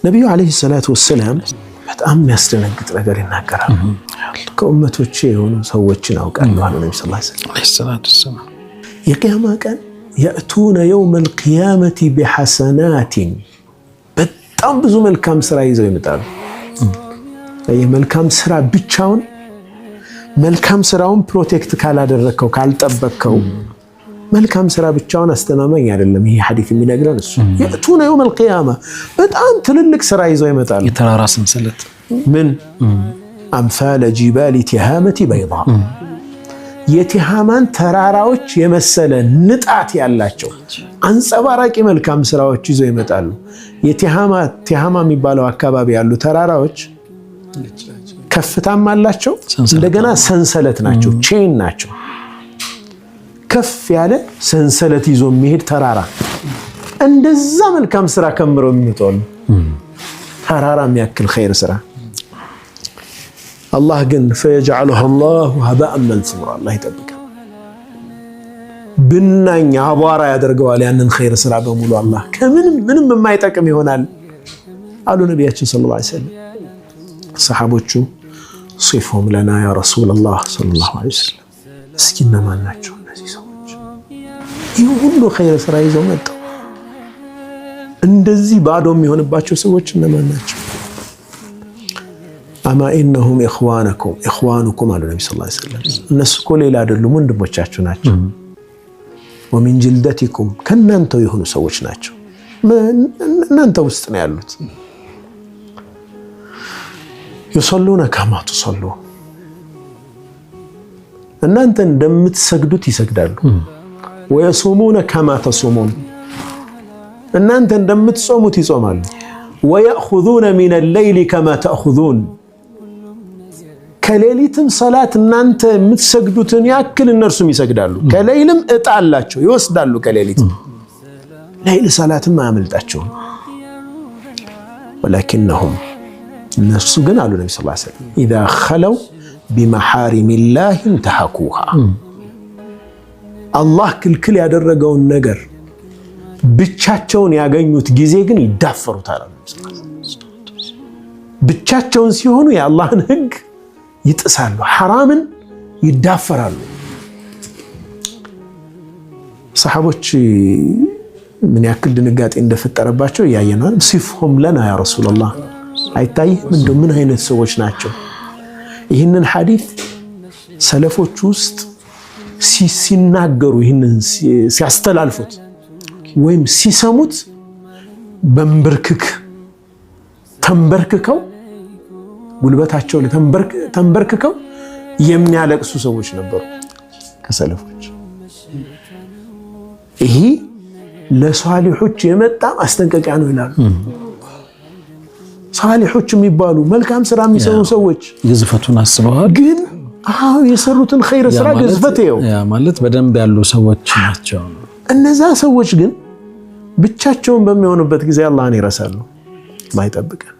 ነቢዩ عليه الصلاة والسلام በጣም የሚያስደነግጥ ነገር ይናገራሉ። ከኡመቶቼ የሆኑ ሰዎችን አውቃለሁ አሉ ነቢ ስ ሰላም። የቅያማ ቀን يأتون يوم القيامة بحسنات በጣም ብዙ መልካም ስራ ይዘው ይመጣሉ። የመልካም ስራ ብቻውን መልካም ስራውን protect ካላደረግከው፣ ካልጠበቅከው፣ መልካም ስራ ብቻውን አስተማማኝ አይደለም። ይሄ ሐዲስ የሚነግረን እሱ يأتون يوم القيامة በጣም ትልልቅ ስራ ይዘው ይመጣሉ። የተራራ ሰንሰለት። ምን أمثال جبال تهامة بيضاء፣ የቲሃማን ተራራዎች የመሰለ ንጣት ያላቸው አንጸባራቂ መልካም ስራዎች ይዘው ይመጣሉ። የቲሃማ የሚባለው አካባቢ ያሉ ተራራዎች ከፍታም አላቸው፣ እንደገና ሰንሰለት ናቸው፣ chain ናቸው። ከፍ ያለ ሰንሰለት ይዞ የሚሄድ ተራራ፣ እንደዛ መልካም ስራ ከምረው የሚመጣሉ፣ ተራራ የሚያክል ኸይር ስራ። አላህ ግን فيجعلها الله هباء منثورا፣ አላህ ይጠብቃል። ብናኝ አቧራ ያደርገዋል ያንን ኸይር ስራ በሙሉ፣ አላህ ከምንም ምንም የማይጠቅም ይሆናል አሉ ነቢያችን صلى الله عليه وسلم። ሰሓቦቹ صفهم لنا يا رسول الله صلى الله عليه وسلم፣ እስኪ እነማን ናቸው እነዚህ ሰዎች? ይህ ሁሉ ኸይር ስራ ይዘው መጣው እንደዚህ ባዶ የሚሆንባቸው ሰዎች እነማን ናቸው? أما إنهم إخوانكم إخوانكم አሉ ነቢ صلى الله عليه وسلم። እነሱ እኮ ሌላ አይደሉም፣ ወንድሞቻችሁ ናቸው። ومن جلدتكم ከእናንተው የሆኑ ሰዎች ናቸው። እናንተ ውስጥ ነው ያሉት። يصلون كما تصلون እናንተ እንደምትሰግዱት ይሰግዳሉ። ويصومون كما تصومون እናንተ እንደምትጾሙት ይጾማሉ። ويأخذون من الليل كما تأخذون ከሌሊትም ሰላት እናንተ የምትሰግዱትን ያክል እነርሱም ይሰግዳሉ። ከሌይልም እጣ አላቸው፣ ይወስዳሉ። ከሌሊት ሌይል ሰላትም አያመልጣቸውም። ولكنهم እነርሱ ግን አሉ ነቢ ስ ሰለም إذا خلوا بمحارم الله انتهكوها አላህ ክልክል ያደረገውን ነገር ብቻቸውን ያገኙት ጊዜ ግን ይዳፈሩታል። ብቻቸውን ሲሆኑ የአላህን ሕግ ይጥሳሉ፣ ሐራምን ይዳፈራሉ። ሰሓቦች ምን ያክል ድንጋጤ እንደፈጠረባቸው እያየነዋል። صفهم لنا يا رسول الله አይታይህም? እንደው ምን አይነት ሰዎች ናቸው? ይህንን ሐዲስ ሰለፎች ውስጥ ሲናገሩ፣ ይህንን ሲያስተላልፉት ወይም ሲሰሙት በንብርክክ ተንበርክከው፣ ጉልበታቸው ላይ ተንበርክከው የሚያለቅሱ ሰዎች ነበሩ ከሰለፎች። ይሄ ለሷሊሖች የመጣ ማስጠንቀቂያ ነው ይላሉ። ሳሊሖች የሚባሉ መልካም ስራ የሚሰሩ ሰዎች ግዝፈቱን አስበዋል። ግን አዎ፣ የሰሩትን ኸይር ስራ ግዝፈት ይኸው። ያ ማለት በደንብ ያሉ ሰዎች ናቸው። እነዛ ሰዎች ግን ብቻቸውን በሚሆኑበት ጊዜ አላህን ይረሳሉ። አላህ ይጠብቀን።